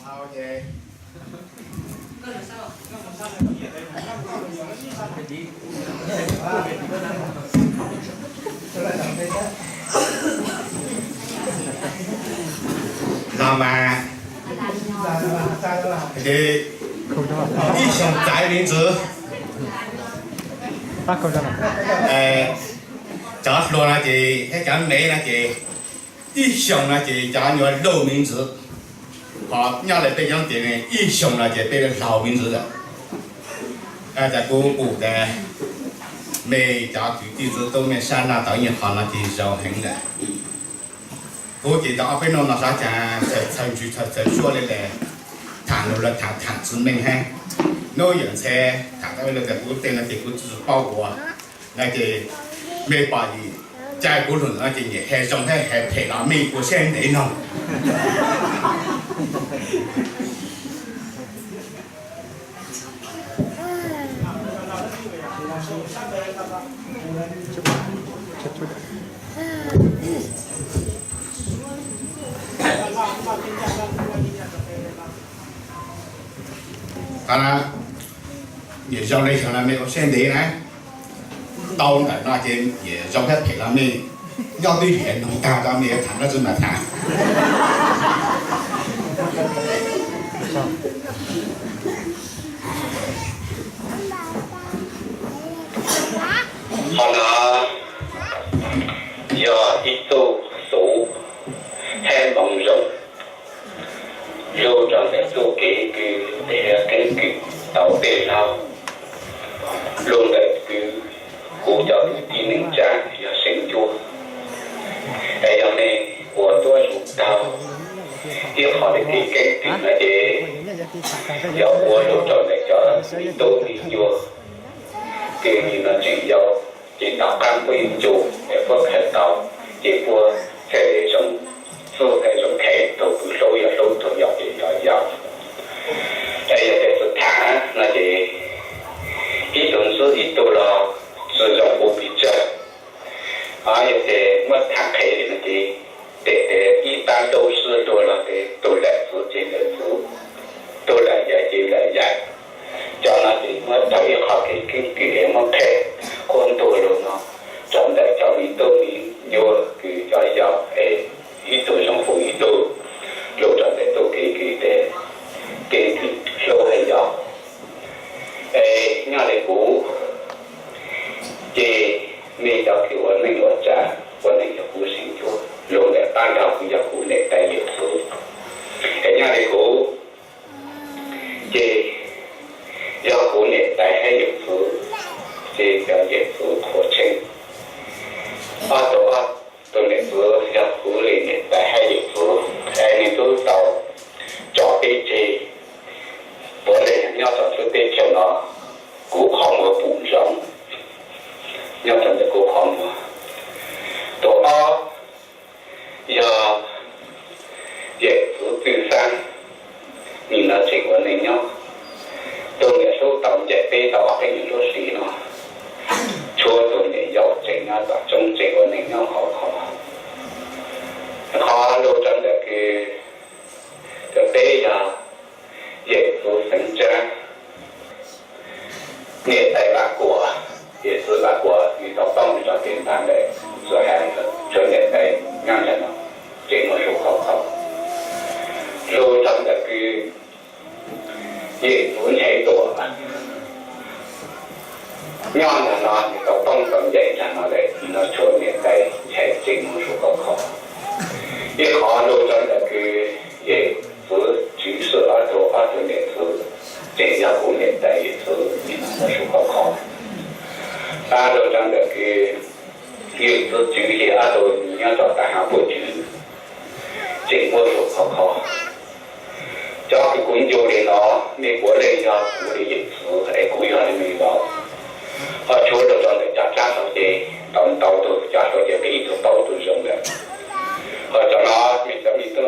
No mas, ces ib xyoos txais me ntxwv. Cov hluas no ces thiab cov me no ces ib xyoos no ces cov nyuam laug me ntxwv, ho nyob li peb cov ces ib xyoos no ces peb laug me ntxwv lawm. Cas kuv pum tas mej cov kwv tij txwv tub mej sab naj tau nyuag qho no ces zoo heev lawm. Kuv ces tau ob peb hnub no xav cas txhawj txhawj ntsis txhawj txhawj suab li lawm, tham lus los tham tham txwv meej heev. Hnub yawm ntxhe tham tau ib lo cas kuv tej no ces kuv tsis paub ua no ces mej pom yim caij kuv lus no ces nyiam hais zoo thiab hais phem los mej ua siab ntev no. Qhov no nyiam zoo li xyoo no mej ua siab ntev na. Tau ntawm no ces nyiam zoo thiab phem los mej nyob twj ywm noog tag tau mej yuav tham dab tsi mas tham. Qhov no yog ib txoj xov hab moo zoo lug rau ntawm txoj kev kws peb keeb kwm tau peb laug lug ntawm kuv, kuv cov kwv tij neej tsa yog seev cuab. Es yog mej ua tuab zug taug ib qho li kev keeb kwm no ces yog ua lug rau ntawm cov me tub me nyuam kws nim no tseem yau, ces tom qab puab yuav ncu es puab khaws tau, ces puab txhaj le zoo txuj txhaj zoo kheev, tug kws hlub yog hlub, tug yau ces yog yau. Es yog tej txug tham no ces ib tug ntxwb ib tug los tsi zoo ua pes tsawg. Yog tes muab tham qhev li no ces tes tes ib pab dau sib dua los tes tus lawm txwv ces lawm txwv, tus lawm yawm ces lawm yawm. Cov no ces muab tau ib qho kev keeb kwm es muab qheb qhuab ntuas lug no rau ntawm cov me tub me nyuam kws cov yau es ib tug zoo hu ib tug lug rau ntawm txoj kev kws tes kev kws hlub hab yau. Es nyob li kuv ces mej cov kws ua neej ua tsav ua neej yog kuv seev cuab, lug ntawm pab nrog kuv yog kuv niam tais yawm txwv. Es nyob li kuv ces yog kuv niam tais hab yawm txwv, ces cov yawm txwv qhuas tsheej. Ob tug, ob tug niam txwv yog kuv li niam tais hab yawm txwv, es nwg tub tau tso peb tseg, puav leej nyob rau txhua teb chaws no, kuv qhov muag pum zoov nyob rau ntawm kuv qhov muag. Tus ob yog yawm txwv Txwj Xab, nim no tseem ua neej nyob, tus niam hlub tau ncaim peb tau ob peb nyuag lub hlis no, tshuav tus niam yau tseem nyob tom tsoob tseem ua neej nyob khov kho. Qhov lug rau ntawm kws peb yog yawm txwv Xeev Tsab, niam tais Vam Kuam, yawm txwv Vam Kuam nws tau poob rau kev npaj ntawd, txawm hais tshuav niam tais nyob ntawm no tseem muaj suab khov kho. Lug rau ntawm kws yawm txwv Nchaiv Tuam nyob ntawm no nws tau poob tau ncaim ntawm no lawm, no tshuav niam tais Nchaiv tseem muaj suab khov kho. Ib qhov lug rau ntawm kws yawm txwv Tswv Xwm ob tug, ob tug niam txwv tseem yog kuv niam tais yawm txwv, nim no muaj suab khov kho. Pab lug rau ntawm kws yawm txwv Tswv Yig ob tug nyob rau tag haav puj tswv tseem muaj suab khov kho. Cov kws kuv ncu li no, mej puav leej yog kuv li yawm txwv es kuv yog li me vauv. Ho tshuav lug rau ntawm cov tsab hlau ces tau ntau tug, cov hlau ces peb ib tug paub ib tug zoo lawm. Ho cov no mej cov me tub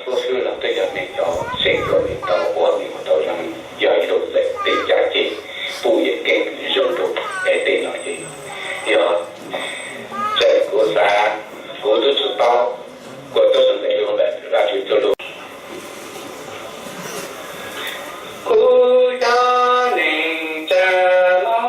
Tub Xwb los twb yog neeg cov xeem luag neeg tau ua neeg ua tau zoo, yog ib lub txawm tej caj ces pub yeej keej zoo rau tej no ces yog txawm kuv xav, kuv twb tsis paub, kuv twb tsis ntseeg lub ntawm Vajtswv txoj lus. Kuv cov neeg tsa no,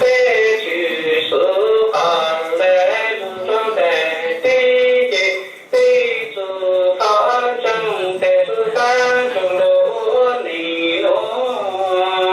peb Tswv Yexus qhov lawv lub roob ntawm teb ces peb txhua thawj ntseeg tes txhua thawj ntseeg lub neej nuav.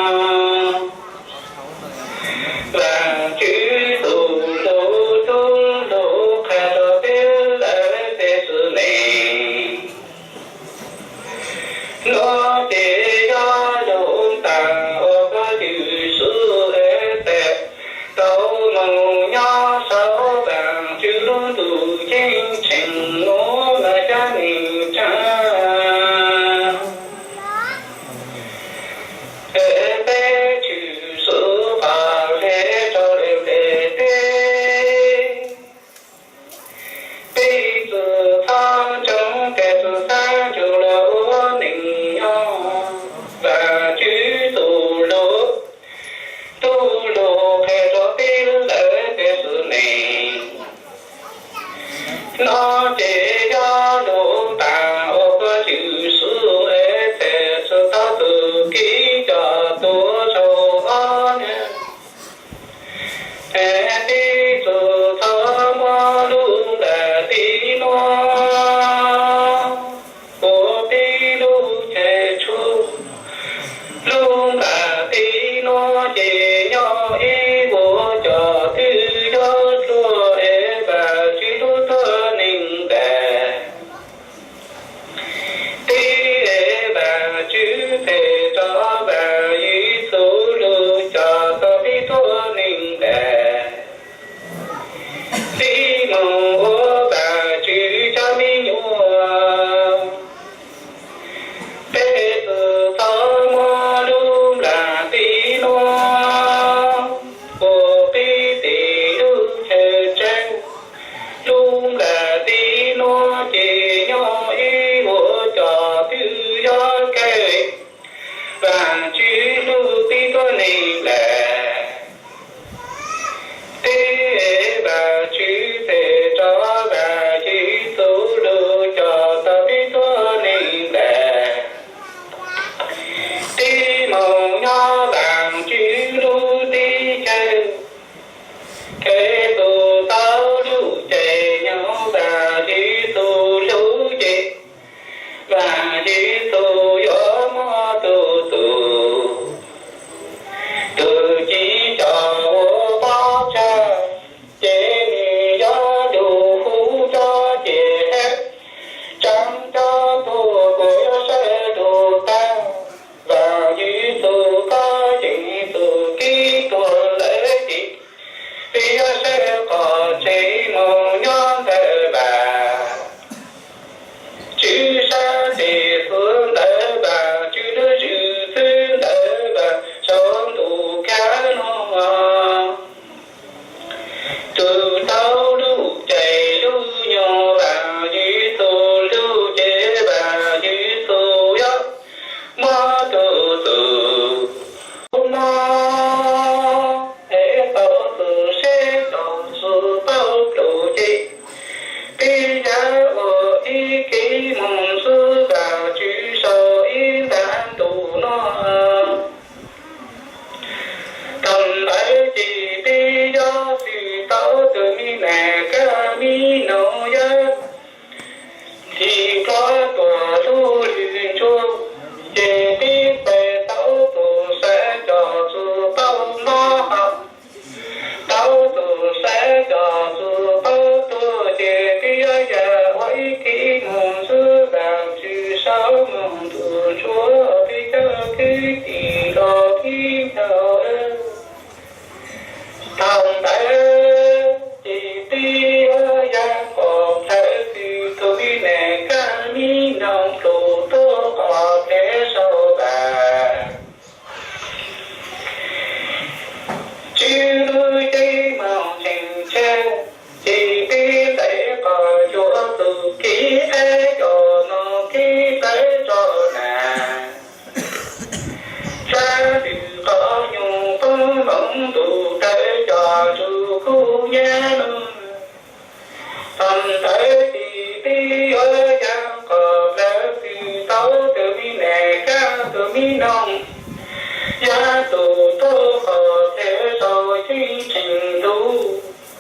tus tub qhov txhia tau ceeb tsheej ntuj,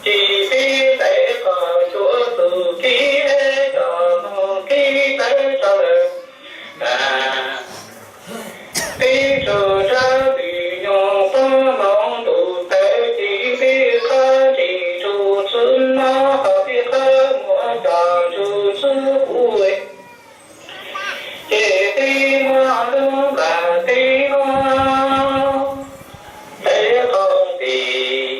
cis tib tais qhov tsuav tus kib cov mus kib tawv tsaws. Tib tug tsab twm nyoog poob hmoov tus tawv, cis tib qhov ntsis ntsuj txwb mob, qhov tib qhov muab cov ntsuj txwb pub, ces tib muab lub nplais tib muab teb qau ntis.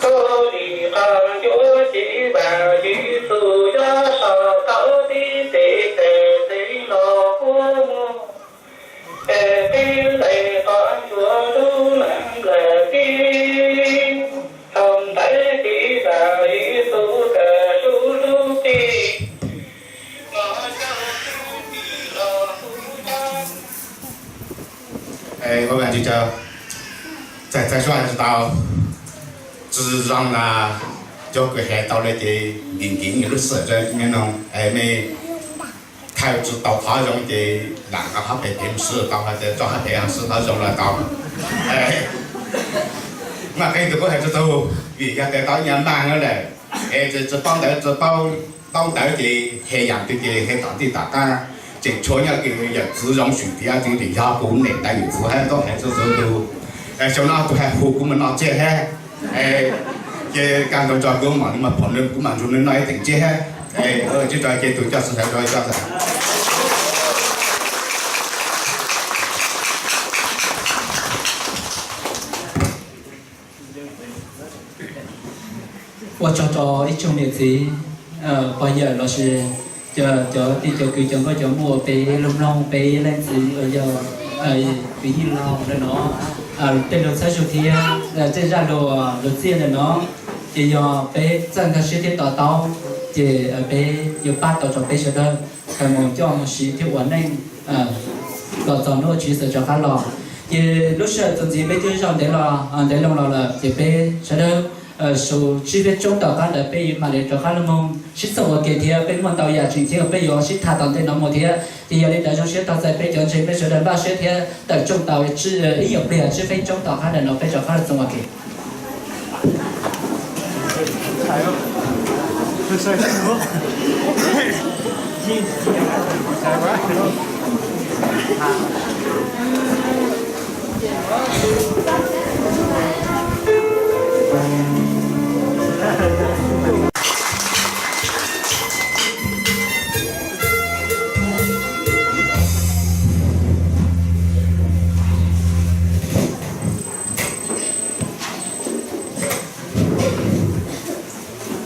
Koj lim qab ncuav ces vam Yexus cov so tau tib tes tes teb los kua muag, es tib ntais qhov ntsuav lub neej nplais tib, thaum ntawd tib vam Yexus kawm lub lub tib. Ua tsaug, txhais txhais suab hais tsis tau, tsis zoo na, cov kws hais tau lawm ces nkim nkim nws lub xwm rau me noog es me thaij tsis tau qhov zoo ces lam nqa qhov phem phem mus swb tau, hais tias tso qhov phem mus swb qhov zoo los tau. Mas qee tus kuj hais tsis tau, vim yog tias tau ib nyuag mag no lawm, es tsis paub ntawv tsis paub taub ntawv ces hais yam twg ces hais tom tij tom qab, tseem tshuav nyob kws yawm txwv zoo swm tias twb yog kuv niam tais yawm txwv hab tau hais txhua txhua tus. Xyoo no tus hais hu kuv mus noj tsiab hab, ces kag ntoo tso kuv mam li mas phom nws kuv mam nrug nws noj ib teem tsiab hab. Tsis rau ces tus coj xwm hais rau coj xwm. Ua tsaug rau ib tsoom niam txiv pog yawm lossis cov tij cov kwv cov nkauj cov muam, peb lug mloog peb leej txiv uas yog kwv Yij Laug ntawm no tej lug txhawb zug thiab tej zaj lug txiaj ntawm no, ces yog peb txawj nkag siab thiab to taub, ces peb yuav pab tau rau peb sawv daws tau mus coj mus siv thiab ua neej los txog hnub Tswv Yexus rov qab los. Ces lub sij hawm txuas ntxiv peb twb zaum ntev los ntev loo los lawm, ces peb sawv daws sib tsib peb tsoob tom qab ntawd peb yuav mam li rov qab los mus sib txoom ua ke thiab peb muaj ntau yam tseem ceeb uas peb yuav sib tham tom ntej no mus thiab. Ces yog li ntawd zoo siab tos txais peb cov ntseeg peb sawv daws npaj siab thiab tawm tsoob tau ib nyuag pliag tsib peb tsoob tom qab ntawm no peb rov qab los txoom ua ke.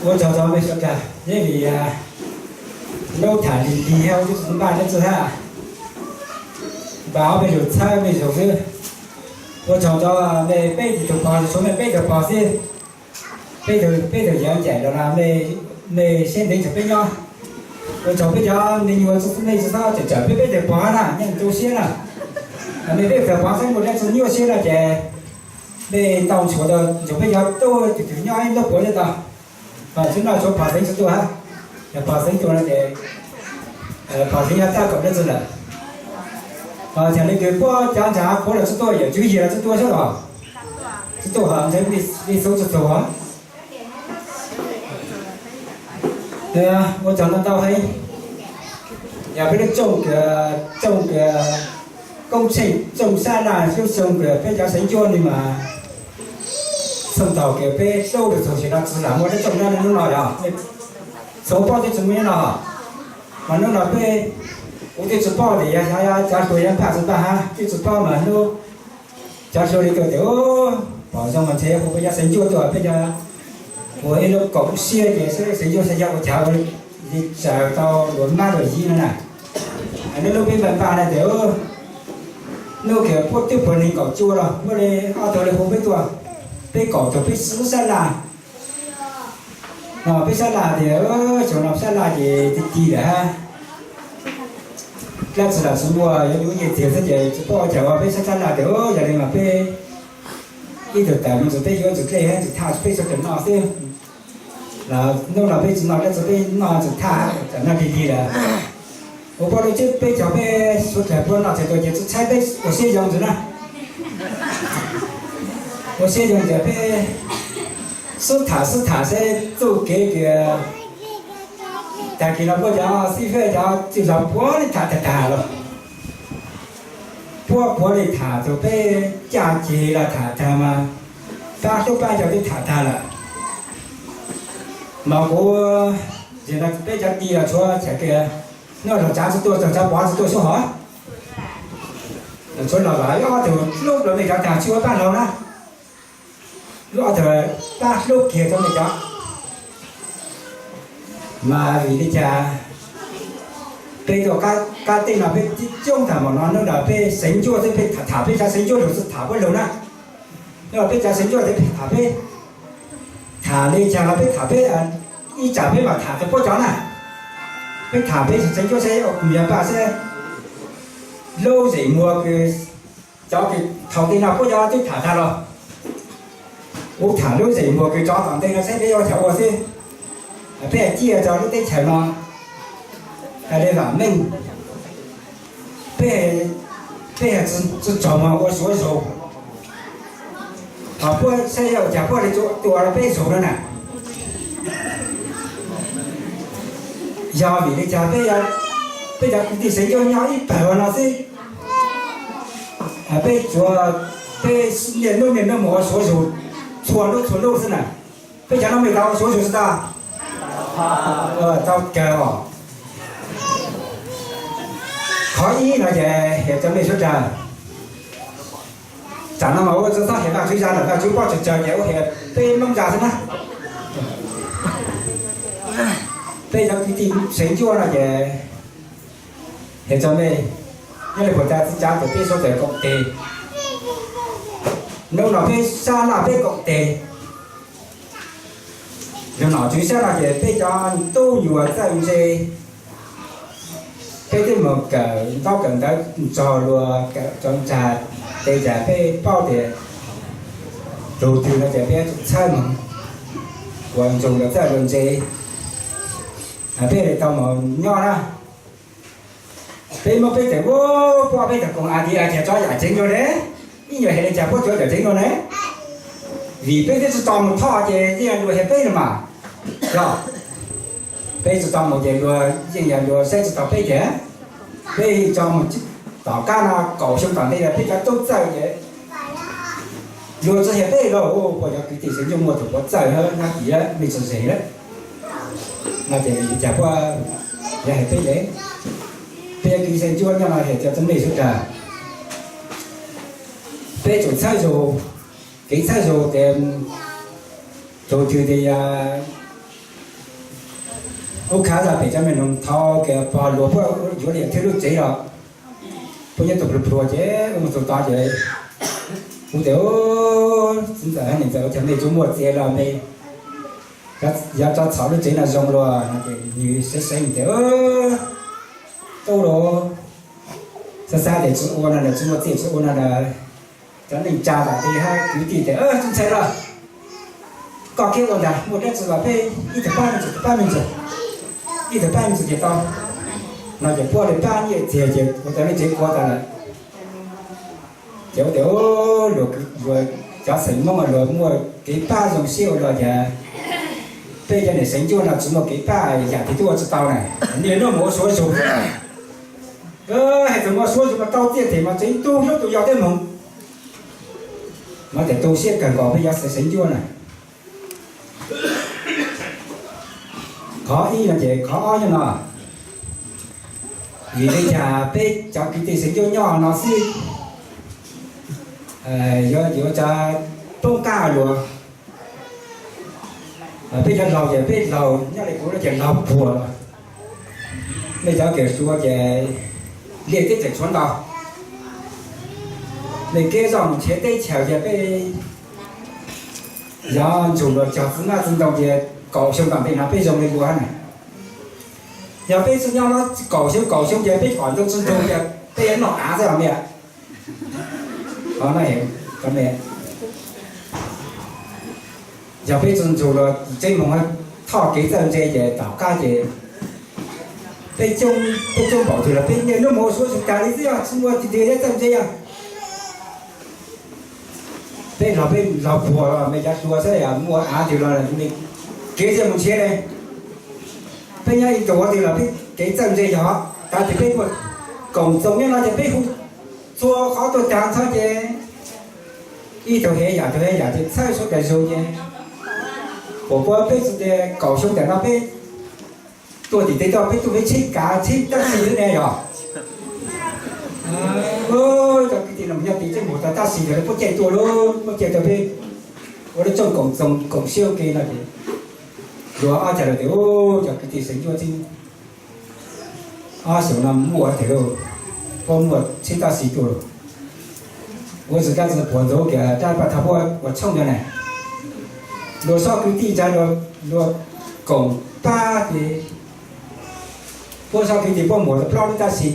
Ua tsaug rau mej sawv daws, nyob li lub tham lig lig hab ua tub txwv npaj neb txwj hab, npaj ob peb lug txhawb mej zoo xwb. Ua tsaug rau mej peb tug pog, tsuav mej peb tug pog xwb, peb tug, peb tug yawg ncaim los na, mej siab ntev nrug peb nyob. Ua tsaug peb cov me nyuam txhua mej tsi xob tsawm tsawm peb peb tug pog na, nyob tu siab na. Mej peb tug pog xwb mus dab tsi nyuaj siab no ces mej ntau ntshuav tau ntshuav peb cov tub tug tug nyob ib lub puav nyob tau. Tsi noj tsuav Phom Xeev tsi tuaj hab, yog Phom Xeev tuaj no ces Phom Xeev yog taj kaum dab tsi lawm. Thaum le kws puab cov ntsa puav los tsi tuaj, yawm Tswv Yig los tsi tuaj sab los, tsi tuaj hos ntshe Vij Xub tsi txug hos. Ua tsaug ntau ntau heev. Yog peb lub tsooj kws, tsooj kws koob tsheej, tsooj sab laj, lub tsooj kws peb cov Xeev Ncuab ne mas txhooj thaum kws peb hlub lug txug sim no tsi lam muaj lub tsooj nyob hnub no yog txhua poj twb tsi muaj nyob no. Mas hnub no peb, kuv twb tsi paub tias yog cov hluas yog npaj tsi npaj hab, twb tsi paub mas hnub cov hluas li tuaj tias pom zoo mas ntshe hu peb cov Xeev Ncuab tuaj, peb cov ua ib lub koom siab ces Xeev Ncuab saib yog ua cas ua li tsaws tau luag mab luag yiv no na. Hnub lub peb npaj npaj na tias hnub kws puab twb puag neeg kaum cuaj los puab li ob tug li hu peb tuaj, peb kaum tug peb sib sab laj. No peb sab laj tias xyoo no sab laj ces ti ti lawm hab, dlaab tsi lam tsi muaj yuav nyiaj txiag xwb ces tsi paub ua cas ua peb sab sab laj tias yog li mas peb ib tug tawm mus ntxiv peb yuav ntxiv dlej hab ntxiv thaj peb sawv daws noj xwb. Los hnub no peb tsi noj dlaab tsi peb noj ntxiv thaj, tawm noj dig dig lawm. Ua poj lub tseeb peb cog peb suav dlawg puab noj txhais tuaj ces tsi tshaib peb ua siab zoo ntxiv na. Ua siab zoo tias peb xub tham xub tham seb txuj kev tias tag kis no puab cov xib fwb cov txwj laug puav leej tham tag tag lawm. Puab puav leej tham txug peb caj ces los tham tag mas pab hlub pab nco twb tham tag lawm. Mas kuv, peb cov tij los tshuav Chais Kis, nub los Tsav tsi tuaj, Tsav Pov tsi tuaj xwb hov. Tshuav los ib ob tug hlub los mej cov tag tsi ua pab laug na. Ib ob tug pab hlub kiag rua mej cov. Mas vim li cas peb tuaj qab teb no peb coob tag npaum no, nub no peb xeev ncuab xwb, peb tham peb cov xeev ncuab lug xwb, tham puab lug na. Nub no peb cov xeev ncuab xwb peb tham peb, tham li cas los peb tham peb, ib tsam peb mam tham txug puab cov na. Peb tham peb xeev ncuab seb ua kuv yog paj seb lub zeem muag kws cov kws thaum tej no puab cov twb tham tag los. Kuv tham lub zeem muag kws tsov tom ntej no seb peb yuav ua cas ua xwb. Peb ciaj rua lub teb chaws no hais li vam meej, peb, peb tsi tsaug mog ua suav zug. Ho puab seb yuav ua cas puab li tua peb zug no na. Yog vim li cas peb, peb cov kwv tij xeev ncuab nyob ib pawg no xwb, peb tsuav, peb niaj hnub niaj hnub mus ua suav zug txhua lub txhua lub xwb na. Peb cov no mej tau ua suav zug tsi tau? Tau kawg os. Qhov ib no ces hais rua mej suav dlawg, tam no mas ua tsi txhob hais Vajtswv zaj lawm, Vajtswv paub tsawg tsawg ces ua hais peb Moob zaj xwb na. Peb cov kwv tij xeev ncuab no ces hais rua mej, nyob li puag ta txiv tsav ces peb suav dlawg koom tes. Nub no peb sab laj peb koom tes. Yog nom tswv sab no ces peb cov tub nyuas txawj ntse, peb twb mus kawm ntaub kawm ntawv nrog luag kawm rov nrag, tes cas peb paub tias tug twg no ces peb yuav tsum txhawb moog, ua ntsug luag txawj luag ntse, peb li tau moog nyob na. Peb muab peb tes ua, puab peb tag koom a di a tias tso yam tseev dua ne, ib nyuag hais li cas puab tsuav yam tseev dua ne. Vim peb twb tsi tau mus thoj ces yeej luag hais peb no mas, yog peb tsi tau mus ces luag yeej yog luag saib tsi tau peb ces peb tso mus tom qab no kaum xyoo tom ntej peb cov tub txawj ces luag tsi hais peb lawm. Puab cov kwv tij xeev ncuab muaj tug puav txawj hab nab tim lawm mej tsi zes lawm no ces vim li cas puab yuav hais peb le? Peb cov kwv tij xeev ncuab nyob no hais rua mej suav dlawg, peb tsum txhawb zug, kev txhawb zug tes tug twg tes yog ub khav zaj pem cov me noog thaud kws pog luag puab yuav li thwb lub tsev los puab nyob tug pluag pluag ces ua mus txug tod ces kuv tes, txiv ntxawm hab niam ntxawm ua cas mej tsuas muaj txiv los mej yuav rov txhom lub tsev no zoo luag no ces nws saib saib nws tes, tub los xav xav tes tsi ua no lawm, tsi muaj txiaj tsi ua no lawm. Cov neej tsa tam tes hab kwv tij tes, tsi ntshai los, koj kev ua ntag, muaj dlaab tsi los peb ib tug pab me ntsis, tug pab me ntsis, ib tug pab me ntsis ces tau no ces puab li pab nyiaj txiag ces ua tau lub tsev puab tas lawm. Ces ua tes, luag cov xeem Moob luag muaj kev pab zoo siab ua luaj ces peb cov niam xeev ncuab no tsi muaj kev pab yam twg twb ua tsi tau na, niaj hnub mus ua suav zug. Hais txug ua suav zug mas tau txiaj them mas tseem tu hlub tus yau thiab moog. Mas tes tu siab kawg nkaus peb cov xeem ncuab na. Qhov ib no ces qhov ob nyob no, vim li cas peb cov kwv tij xeem ncuab nyob no xwb yuav yuav tsa poob qab luag. Peb cov laug ces peb laug nyob li kuv no ces laug puag los, mej cov kws hluas ces liaj teb tseem tshuav ntau, mej kev zoj mus nrhiav teb chaws ces peb yuav ntsug luag cog txiv mab txiv ntoo ces kaum xyoo tom ntej no peb zoo li luag na. Yog peb tsi nyob no kaum xyoo kaum xyoo ces peb kom ntoo tsi nrug ces peb yuav noj av xwb os mej. Yog peb tsi nrug luag tsev moog thoj kev txawj ntse ces tom qab ces peb coob, peb coob npaum twg los peb niaj hnub mus ua suav zug tas li xwb, yog tsi muaj tus twg txawj ntse yog. Peb los peb los puag los me cov hluas xwb, muaj av twg los kev txawj mus ntshiab ne. Peb nyob ib tug ua twg los peb kev txawj ntse yog tas ces peb muaj koom txoos nyob no ces peb hu txhua qhov tuaj tag txhob ces ib tug hev yam tug hev yam ces txhawb suav dlawg zug ces puas puas peb txhua tes kaum xyoo ntawm no peb tuaj tim tej toj peb tuaj peb tsheb kav tsheb tab sis xwb ne yog. Cov kwv tij no nyob tim teb mus tau tab sis ntawd lawv puab caij tuaj lauj, puab caij tau peb ua lub rooj koom txoos koom siab ua ke no ces luag ob cag lawm tias cov kwv tij Xeev Ncuab txib ob xyoos no muaj tiag lauj, puab muaj tsheb tab sis tuaj lauj. Ua txhua dab tsi puag ntxov kiag dab paj thab puab ua tshoob ntawd na. Luag txhob kwv tij ntag, luag koom pab ces puab txhob kwv tij puab muaj tau plaub lub tab sis.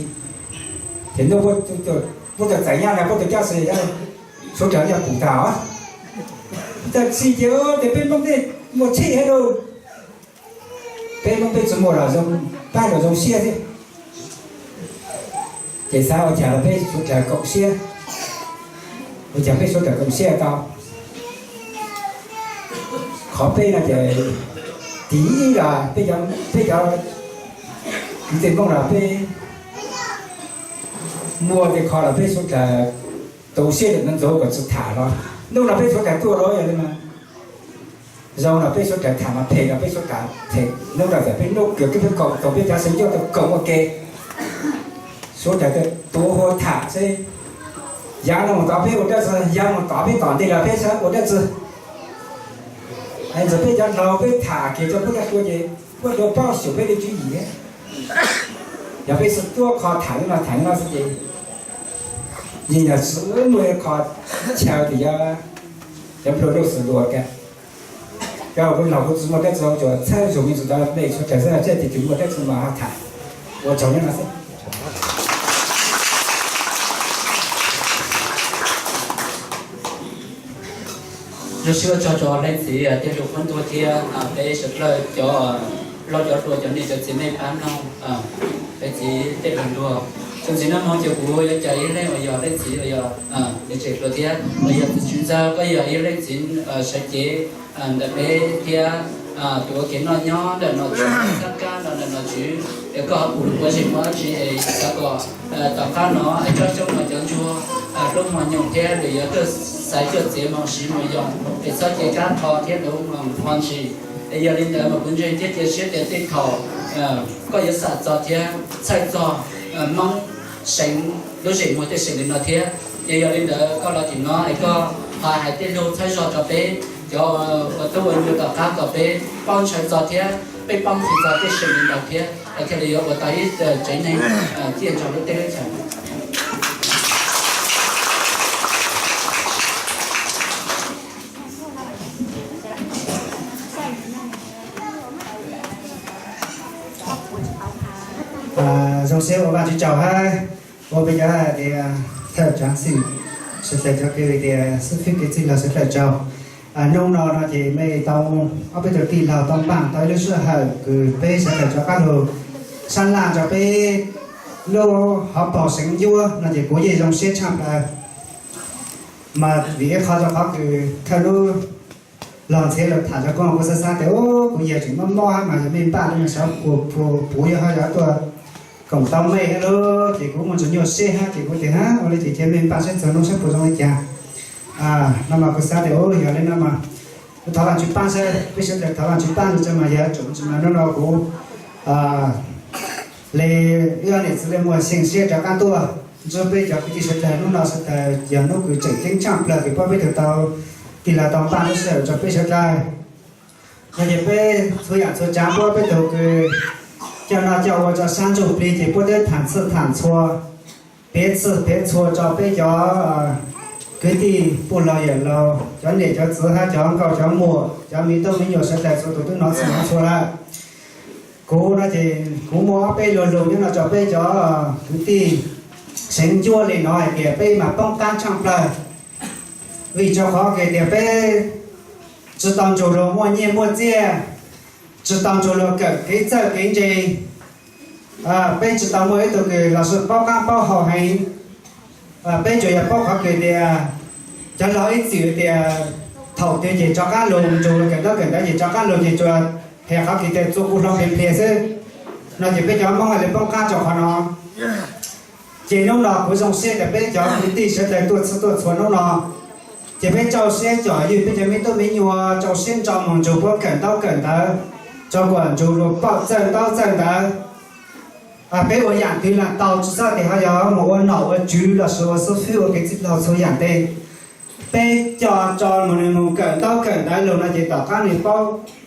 Ces hnub puab tau txais nyab na puab tau cab xwb, suav dlawg yog pum tag os. Tab sis ces tias peb Hmoob tej muaj tsheb heev lauj, peb Hmoob peb tsi muaj los zoo, pab los zoo siab thiab. Ces xav ua cas los peb suav dlawg koom siab, ua cas peb suav dlawg koom siab tau. Qhov peb no ces tim ib los peb cov kwv tij Hmoob los peb muaj tej qho los peb suav dlawg tu siab lawm ntxov kom tsi tham los hnub no peb suav dlawg tuaj los yog li mas zoo los peb suav dlawg tham mas phem los peb suav dlawg phem, hnub no txawm peb hnub kws peb koom tau peb cov Xeev Ncuab tau koom ua ke, suav dlawg tuav hua tham seb yav no mus tod peb ua dab tsi, yav mus tod peb tom ntej los peb ua dab tsi. Ntxawm peb cov laug peb tham kiag rau puab cov hluas ces puab dua paub xyuas peb li tswv yim thiab. Yog peb xub tuab qho tham li no tham li no xwb ces yeej yog tsi muaj qho chaw tias yog cov nplua nuj xwm luas kiag. Cov kuv laug kuv tsis muaj dab tsi tsuas txhawb zug me ntsis tau peb suav dlawg xwb, tsis tis twg muaj dab tsi mas ho tham. Ua tsaug li no xwb. Zoo siab ua tsaug rau leej txiv Tiaj Lug Qhuab Ntuag thiab peb suav dlawg cov laug cov hluas cov niam cov txiv nej pab mloog peb txiv Tiaj Lug Ntuag. Txuas ntxiv no mus ces kuv yuav caw ib leeg uas yog leej txiv uas yog niam tsev hluas thiab uas yog txiv tswv ntxawg, koj yog ib leej txiv sawv cev ntawm peb thiab tus ua kev noj nyob ntawm nom tswv, txhab kab no ntawm nom tswv es koj ho pum lub quav zes muaj dab tsi es xav kom tom qab no es tsob xyoob no cov ntsuag hlub mos nyoos thiab lwm yuav tuaj xaiv cuaj txiav moo siv moo yoos es txhob cia kab tho thiab lub moos ho ntshis. Es yog li ntawd mas kuv ntseeg thiab cia siab tias tej thaum koj yuav xam txog thiab txhawj txog Hmoob Seev lub zeem muag tej seem li no thiab. Ces yog li ntawd koj los tim no es koj ho hais tej lus txhawb zog rau peb cov ua tub ua nyuag tom qab kom peb paub ntshaw txog thiab peb paub ntxiv txog tej seem li ntawd thiab es thiaj li yuav ua tau ib tsev neeg ciaj ntsog lub teb lub chaws. Zoo siab ua Vajtswv tsaug hab ua peb cov hais tias thawj tsav xwm, sawv daws cov kwv tias xib fwb kwv tij laug sawv daws tsaug. Hnub no no ces mej tau ob peb tug tij laug tau npaaj tau ib lub sij hawm kws peb sawv daws rov qab lug sab laj rau peb lub hauv paus Seev Ncuab no ces kuv yeej zoo siab tshaj plaws. Mas vim ib qho rau qhov kws thawj lub los ntxhiav lug tham rau koj kuv xav xav tias kuv yawg tseem mob mob hab mas yog mej npaj lub me sab puas puas puv yog ho yog tuaj koom tau mej hab lub ces kuv muaj ntsis nyuaj siab hab ces kuv tias hab ua li ces cia mej npaj saib txog nub saib puas zoo li cas. No mas kuv xav tias yog li no mas kuv thov Vaajtswv paab saib peb sawv daws thov Vaajtswv paab ntsis tso mas yog tsoom ntsis mas nub no kuv le wb ob niam txiv le muag xyeej siab rov qab tuaj ntsib peb cov kwv tij sawv daws. Nub no sawv daws yog nub kws tseem ceeb tshaaj plawg kws pab peb tug tau tij laug tau npaj lub sij hawm rau peb sawv daws. No ces peb txhua yaam txhua tsav puab peb tug kws coj noj coj ua rau sab ntsuj plig ces puab twb tham txhij tham txhua, piav txhij piav txhua rau peb cov kwv tij puj laug yawm laug, cov niam cov txiv hab cov nkauj cov muam, cov me tub me nyuam sawv daws txhua tus twb hnov txhij hnov txhua lawm. Kuv no ces kuv muaj ob peb lug lug nyob no rau peb cov kwv tij Seev Ncuab le no hais tias peb mas poob qab tshaaj plawg, vim rau qhov hais tias peb tsi tau nrug luag muaj nyiaj muaj txiaj, tsi tau nrug luag kawm kev txawj kev ntse, peb tsi tau muaj ib tug kws los sib paub qaab paub hau heev. Peb tsuas yog paub qhov kws tias Cov laus ib txwm tias thaum twg ces rov qab los nrug luag kawm ntaub kawm ntawv ces rov qab los ces tsuas hais qhov kws tias txua kuv hlo plias plias xwb no ces peb cov Hmoob hais li poob qab rau qhov no. Ces hnub no kuv zoo siab tias peb cov kwv tij sawv daws tuaj txhua tuaj txhua hnub no, ces peb rau siab com ywg peb cov me tub me nyuam, rau siab nrog mus nrug puab kawm ntaub kawm ntawv, rau kom nrug luag paub txawj ntaub txawj ntawv. Peb ua yaam twg lam tau, tsi xob tias ho yog mus ua nom ua tswv lossis ua xib fwb ua kev txwj laug txhua yaam ntej. Peb coj rau mus, nws mus kawm ntaub kawm ntawv lug no ces tom qab nws paub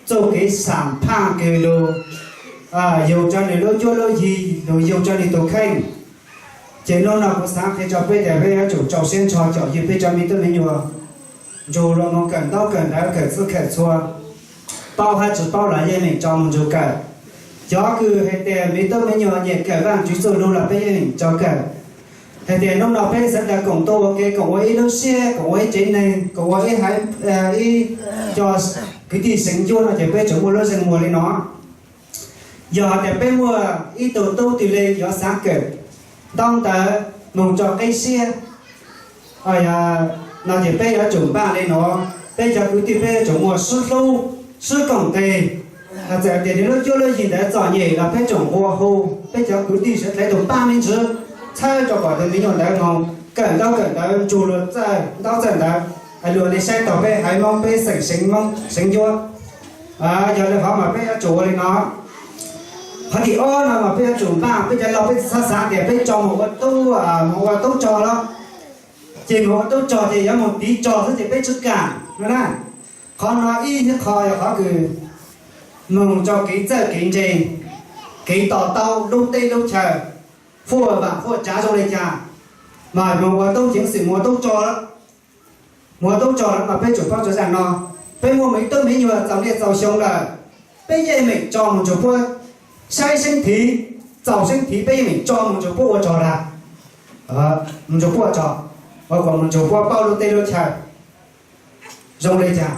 txuj kev xam phaj kws lug yug rau nws lub cuab lub yig, lug yug rau nws tug kheej. Ces hnub no kuv xaav qhia rau peb tias peb yuav tsum rau siab nrho com ywg peb cov me tub me nyuam, nrug luag mus kawm ntaub kawm ntawv, kawm txwj kawm txhua, paub hab tsi paub los yeej meem rau mus nrug kawm. Cov kws hais tias me tub me nyuam nyiam kawm Vaajtswv txuj lug los peb yeej meem rau kawm. Hais tias hnub no peb sawv daws koom tuaj ua ke, koom ua ib lub siab, koom ua ib tsev neeg, koom ua ib haiv, ib co kwv tij seev ncuab no ces peb tsuas muaj lub zeeg muag li no. Yog hais tias peb muaj ib tug tub twg le yuav xaav kawm ntaub ntawv moog rau qeb siab no ces peb yuav tsum npaj li no, peb cov kwv tij peb yuav tsum muaj sib hlub, sib koom tes. Txawm tias nws lub cuab lub yig ntawd txom nyem los peb tsoom nqua hu peb cov kwv tij sawv dlawg tug paab me ntsis, txhawb rau kom tus me nyuam ntawd moog kawm ntaub kawm ntawv, nrug luag txawj ntaub txawj ntawv, luag le saib taug peb haiv Moob, peb xeem seev Moob seev ncuab. Yog le hov mas peb yuav tsum ua li no. Qhov thib ob no mas peb yuav tsum npaj, peb cov laug peb tsi txhob xaav tias peb tso moog ua tub, moog ua tub rog los, ces moog ua tub rog ces yuav moog tiv rog xwb ces peb tsi kaam no na. Qhov no ib qho yog qhov kws moog rau kev txawj kev ntse, kev to taub lub teb lub chaw, huaj vaam huaj tsav zoo le caag, mas moog ua tub ceev xwm moog ua tub rog lawm. Moog ua tub rog lawm mas peb tsum paub tso zaaj no, peb muaj me tub me nyuam txaus niaj txaus xyoo lawm, peb yeej meem tso moog nrug puab saib seeb thiv, txaus seeb thiv peb yeej meem tso moog nrug puab ua rog lawm, moog nrug puab ua rog, ua kom moog nrug puab paub lub teb lub chaw zoo le caag.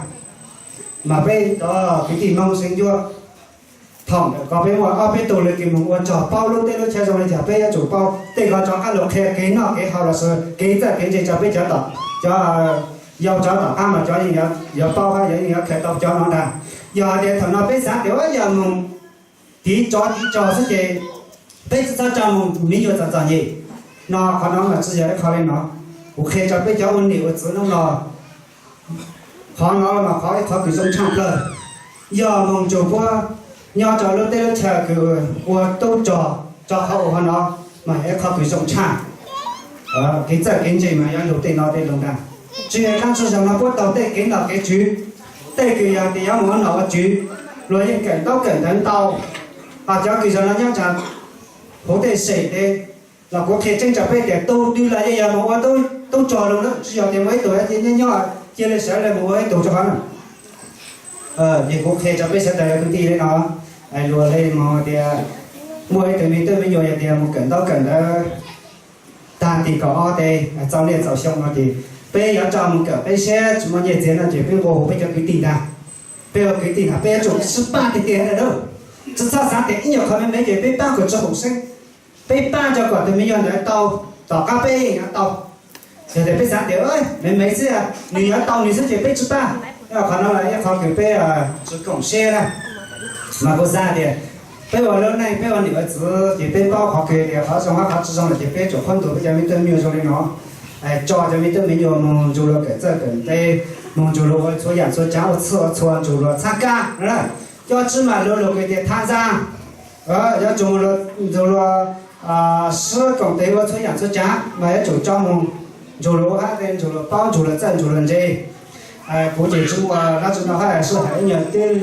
Mas peb cov kwv tij Moob seev ncuab, thaum ntawm ko peb muaj ob peb tug le kws moog ua rog paub lub teb lub chaw zoo le caag peb yuav tsum paub. Tej ko rov qab lug qhia kev noj kev haus lossis kev txawj kev ntse rau peb cov, cov yau cov tom qab mas cov yeej yuav paub hab yeej yuav khaws tau cov no ntag. Yog hais tias thaum no peb xaav tias yog moog tiv tsov tiv rog xwb ces peb tsi txhob rau moog, me nyuam txom txom nyem no, qhov no mas tsi yog ib qho le no. Kuv qhia rau peb cov ua niam ua txiv hnub no, qhov no mas qhov ib qhov kws zoo tshaaj plawg, yog moog nrug puab nyob rau lub teb lub chaw kws ua tub rog, rau qhov ua qhov no mas yog ib qhov kws zoo tshaaj. Kev txawj kev ntse mas yuav lug tej no tej lug ntag. Tsi hais dlaab tsi zaug no puab taug tej kev nom kev tswv, tej kws yog tias yuav moog ua nom ua tswv, luag yeej kawm ntaub kawm ntawv ntau. Hos cov kws zaum no nyob rau huv tej sem tes los kuv qhia tseeb rau peb tias tug twg los yeej yog moog ua tub rog lug na, tsi yog tias muaj ib tug nyob nyob cia li sawv le moog ua ib tug rau qhov no. Ces kuv qhia rau peb sawv daws kwv tij le no, luag le moog tias muaj ib tug me tub me nyuam yog tias moog kawm ntaub kawm ntawv taag tim kaum ob tes txaus niaj txaus xyoo no ces peb yuav rau moog kawm qeb siab tsi muaj nyiaj txiag no ces peb nqua hu peb cov kwv tij ntag. Peb ua kwv tij ntag peb yuav tsum sib pab tiag tiag na. Tsi txhob xaav tias ib nyuag qhov me me ces peb pab kom tsi haum xeeb, peb pab rau kom tus me nyuam ntawd tau, tom qab peb yuav tau. Yog tias peb xaav tias me me xwb, nws yuav tau nws xwb ces peb tsi pab. Qhov no ib qhov kws peb tsi koom siab na. Mas kuv xaav tias peb ua lub neej peb ua niam ua txiv ces peb paub qhov kws tias qhov zoo hab qhov tsi zoo lawm ces peb yuav tsum qhuab ntuas peb cov me tub me nyuam zoo li no, tso cov me tub me nyuam moog nrug luag kawm txawj kawm ntse, moog nrug luag ua txhua yaam txhua tsaav, ua txhua txhua nrug luag txhab kab na. Cov tsi mas luag lug kws tias tham ntxaa, yuav tsum nrug luag sib koom tes ua txhua yaam txhua tsaav mas yuav tsum tso moog nrug luag ua hab nrug luag paub nrug luag txawj nrug luag ntse. Kuv ces tsi muaj dlaab tsi no hab sib hais ib nyuag twb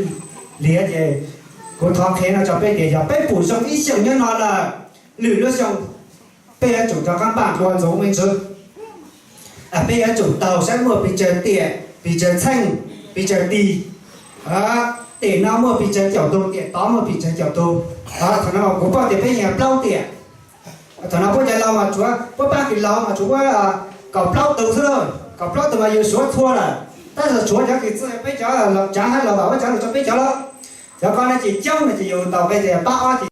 liav ces kuv thov qhia no rau peb tias yog peb pum zoo ib xyoos nyob no lawm, lwm lub xyoo peb yuav tsum rov qab npaj dlua ntxuv me ntsis. Peb yuav tsum taug saib muaj pes tsawg tiam, pes tsawg txheej, pes tsawg tis. Tiam no muaj pes tsawg caum tug, tiam tod muaj pes tsawg caum tug. Thaum no kuv paub tias peb yog plaub tiam. Thaum no puab cov laug mas tsuav, puab pab kws laug mas tsuav kaum plaub tug xwb lauj, kaum plaub tug mas yug suav txhua lawm. Tab sis tshuav cov kws txwj peb cov laug tsaav hab laug vam huab caav lug rau peb cov lawm. Cov ko no ces coob no ces yug tau peb tias pab ob ces